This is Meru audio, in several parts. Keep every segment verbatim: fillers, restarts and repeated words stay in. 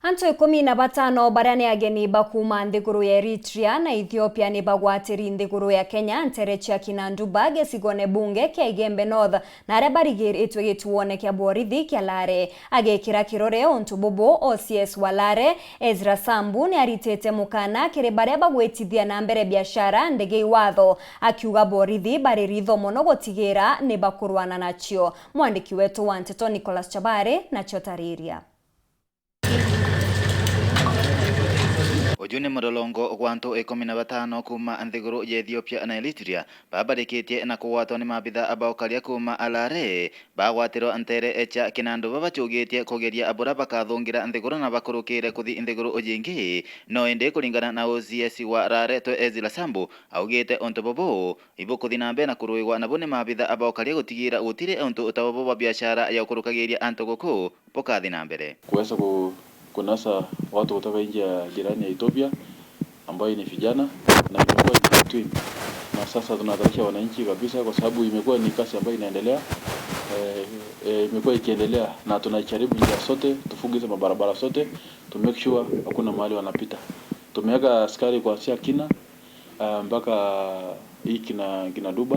Antu ikumi na batano baria ni ageni ba kuuma nthiguru ya Eritrea na Ethiopia ni bagwatiri nthiguru ya Kenya, ntere cia Kinanduba, gicigone bunge kia Igembe North, na aria barigiritwe gituone kia borithi kia Lare. Agikira kirore untu bubu, O C S wa Lare, Ezra Sambu, ni aritite mukana kiri baria bagwitithia na mbere biashara ndege i watho, akiuga borithi bari ritho mono gutigira ni bakurwana nacio. Mwandiki wetu wa nteto Nicholas Chabari nacio tariria. Uju ni murolongo gwa antu ikumi na batano kuuma nthiguru ya Ethiopia na Eritrea, babarikitie na kugwatwa ni maabitha ba ukaria kuuma Lare, bagwatirwa ntere cia Kinanduba babacugitie kugeria buria bakathungira nthiguru na bakurukire kuthi nthiguru jingi. No indi kuringana na O C S wa Lare twe Ezra Sambu, augite untu bubu ibukuthi na mbere na kuruigwa nabo ni maabitha ba ukaria gutigira gutiri untu ta bubu bwa biashara ya ukurukagiria antu guku bukathi na mbere. Kuweza ku-, kunasa watu kutoka nje ya jirani ya Ethiopia ambayo ni vijana, na imekuwa ni between. Na sasa tunahatarisha wananchi kabisa, kwa sababu imekuwa ni kazi ambayo inaendelea, eh, eh, imekuwa ikiendelea, na tunajaribu njia zote, tufunge hizo mabarabara zote, to make sure hakuna mahali wanapita. Tumeweka askari kuanzia Kina, ah, mpaka hii Kina-, Kinanduba,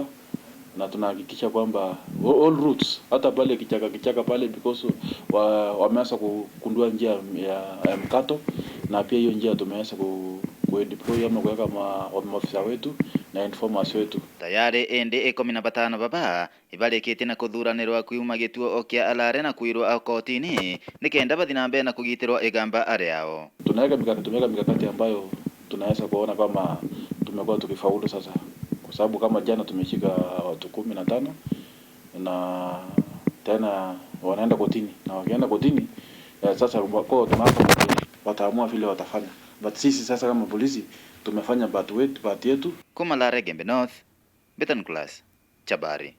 na tunahakikisha kwamba all, all routes, hata pale kichaka, kichaka pale, because wa-, wameanza kugundua njia ya, ya mkato, na pia hiyo njia tumeweza ku-, kuideploy ama kuweka ma-, wa-, maafisa wetu na informers wetu. Tayari indi ikumi na batano baba ibarikitie na kuthuranirwa kuuma gituo kia Lare na kwirwa kotini, nikenda bathi na mbere na kugitirwa igamba riao. Tunaweka mikakati, tumeweka mikakati ambayo tunaweza kuona kama tumekuwa tukifaulu sasa, kwa sababu kama jana tumeshika watu kumi na tano na tena wanaenda kotini, na wakienda kotini, eh, sasa kwa tunaanza, wataamua vile watafanya, but sisi sasa kama polisi tumefanya part wetu, part yetu. Kuuma Lare Igembe North, Betan Class, Chabari.